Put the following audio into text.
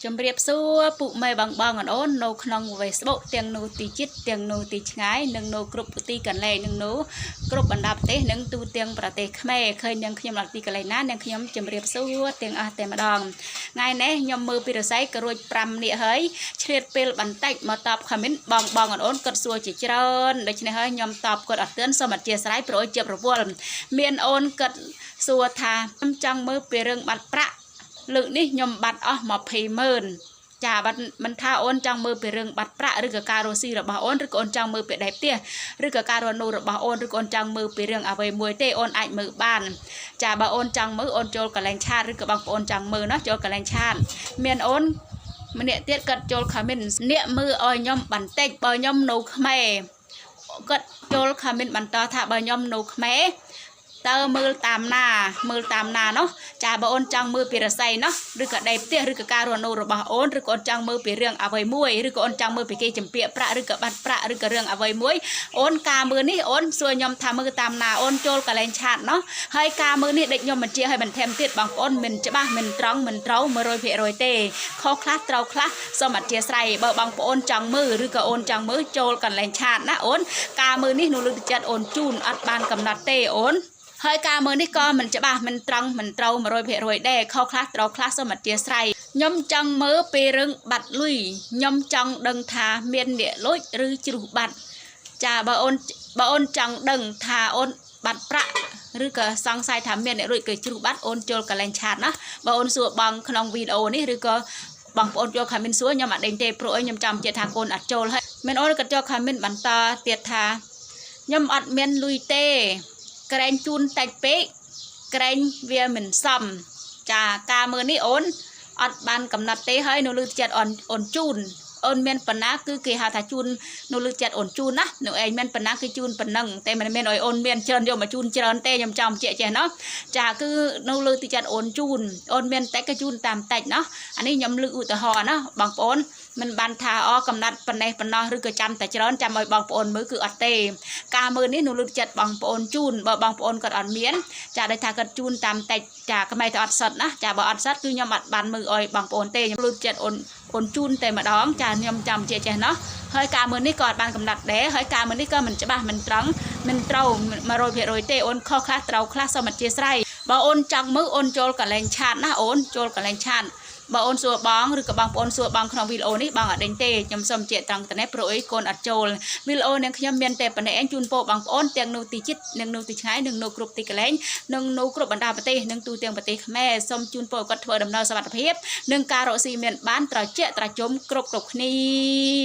ជំរាបសួរពុកម៉ែបងបងអូនអូននៅក្នុង Facebook ទាំងនៅទីជិតទាំងនៅទីឆ្ងាយនិងនៅគ្រប់ទីកន្លែងនិងនៅគ្រប់បណ្ដាប្រទេសនិងទូទាំងប្រទេសខ្មែរឃើញនាងខ្ញុំដល់ទីកន្លែងណានាងខ្ញុំជំរាបសួរទាំងអស់តែម្ដងថ្ងៃនេះខ្ញុំមើលពីរស័យក៏រួច5នាក់ហើយឆ្លៀតពេលបន្តិចមកតប comment បងបងអូនអូនគាត់សួរជាច្រើនដូច្នេះហើយខ្ញុំតបគាត់អត់ទឿនសូមអធ្យាស្រ័យព្រោះជាប្រវល់មានអូនគាត់សួរថាខ្ញុំចង់មើលពីរឿងបាត់ប្រាក់ លើកនេះខ្ញុំបាត់អស់20ម៉ឺនចាបាត់មិនថាអូនចង់មើលពីរឿងបាត់ប្រាក់ឬក៏ការរស់ស៊ីរបស់អូនឬក៏អូនចង់មើលពីដែបផ្ទះឬក៏ការរស់នៅរបស់អូនឬក៏អូនចង់មើលពីរឿងអ្វីមួយទេអូនអាចមើលបានចាបើអូនចង់មើលអូនចូលកន្លែង chat ឬក៏បងប្អូនចង់មើលណោះចូលកន្លែង chat មានអូនម្នាក់ទៀតគាត់ចូល comment អ្នកមើលឲ្យខ្ញុំបន្តិចបើខ្ញុំនៅខ្មែរគាត់ចូល comment បន្តថាបើខ្ញុំនៅខ្មែរ តើមើលតាមណាមើលតាមណាណោះចាបើអូនចង់មើលពីរស័យណោះឬក៏ដីផ្ទះឬក៏ការរស់នៅរបស់អូនឬក៏អូនចង់មើលពីរឿងអ្វីមួយឬក៏អូនចង់មើលពីគេចម្ពាក់ប្រាក់ឬក៏បាត់ប្រាក់ឬក៏រឿងអ្វីមួយអូនការមើលនេះអូនសួរខ្ញុំថាមើលតាមណាអូនចូលកន្លែង chat ណោះហើយការមើលនេះដេចខ្ញុំបញ្ជាឲ្យបន្ថែមទៀតបងប្អូនមិនច្បាស់មិនត្រង់មិនត្រូវ100%ទេខុសខ្លះត្រូវខ្លះសូមអធ្យាស្រ័យបើបងប្អូនចង់មើលឬក៏អូនចង់មើលចូលកន្លែង chat ណាអូនការមើលនេះនៅលើទឹកចិត្តអូនជូនអត់បានកំណត់ទេអូន ហើយការមើលនេះក៏មិនច្បាស់មិនត្រង់មិនត្រូវ100%ដែរខុសខ្លះត្រូវខ្លះសូមអធ្យាស្រ័យខ្ញុំចង់មើលពេលរឿងបាត់លុយខ្ញុំចង់ដឹងថាមានអ្នកលួចឬជ្រុះបាត់ចាបើអូនបើអូនចង់ដឹងថាអូនបាត់ប្រាក់ឬក៏សង្ស័យថាមានអ្នកលួចគេជ្រុះបាត់អូនចូលកន្លែង chat ណាបើអូនសួរបងក្នុងវីដេអូនេះឬក៏បងប្អូនចូល comment សួរខ្ញុំអត់ដេញទេព្រោះអីខ្ញុំចាំចិត្តថាកូនអត់ចូលហើយមានអូនក៏ចូល comment បន្តទៀតថាខ្ញុំអត់មានលុយទេ ក្រែងជូនតិចពេកក្រែងវាមិនសមចាការមើលនេះអូនអត់បានកំណត់ទេហើយនៅលើចិត្តអូនអូនជូនអូនមានបណ្ណាគឺគេហៅថាជូននៅលើចិត្តអូនជូនណានៅឯងមានបណ្ណាគឺជូនប៉ុណ្ណឹងតែមិនមែនឲ្យអូនមានច្រើនយកមកជូនច្រើនទេខ្ញុំចាំជាចេះណោះចាគឺនៅលើទីចិត្តអូនជូនអូនមានតិចក៏ជូនតាមតិចណោះអានេះខ្ញុំលើកឧទាហរណ៍ណាបងប្អូនមិនបានថាអកំណត់ប៉ុណ្ណេះប៉ុណ្ណោះឬក៏ចាំតែច្រើនចាំឲ្យបងប្អូនមើលគឺអត់ទេ ការមើលនេះនៅលើចិត្តបងប្អូនជូនបើបងប្អូនគាត់អត់មានចាដូចថាគាត់ជូនតាមតិចចាខ្មែរតែអត់សិតណាចាបើអត់សិតគឺខ្ញុំអត់បានមើលឲ្យបងប្អូនទេខ្ញុំលើចិត្តអូនអូនជូនតែម្ដងចាខ្ញុំចាំជាចេះណោះហើយការមើលនេះក៏អត់បានកំណត់ដែរហើយការមើលនេះក៏មិនច្បាស់មិនត្រង់មិនត្រូវ100%ទេអូនខុសខ្លះត្រូវខ្លះសូមអធ្យាស្រ័យបើអូនចង់មើលអូនចូលកន្លែង chat ណាអូនចូលកន្លែង chat បើអូនសួរបងឬក៏បងប្អូនសួរបងក្នុងវីដេអូនេះបងអត់ដេញទេខ្ញុំសូមជៀកត្រង់តនេះព្រោះអីកូនអត់ចូលវីដេអូនឹងខ្ញុំមានតែប៉ុណ្ណេះឯងជូនពរបងប្អូនទាំងនៅទីជិតនិងនៅទីឆ្ងាយនិងនៅគ្រប់ទីកន្លែងនិងនៅគ្រប់បណ្ដាប្រទេសនិងទូទាំងប្រទេសខ្មែរសូមជូនពរគាត់ធ្វើដំណើរសុវត្ថិភាពនិងការរកស៊ីមានបានត្រជាក់ត្រជុំគ្រប់គ្រប់គ្នា។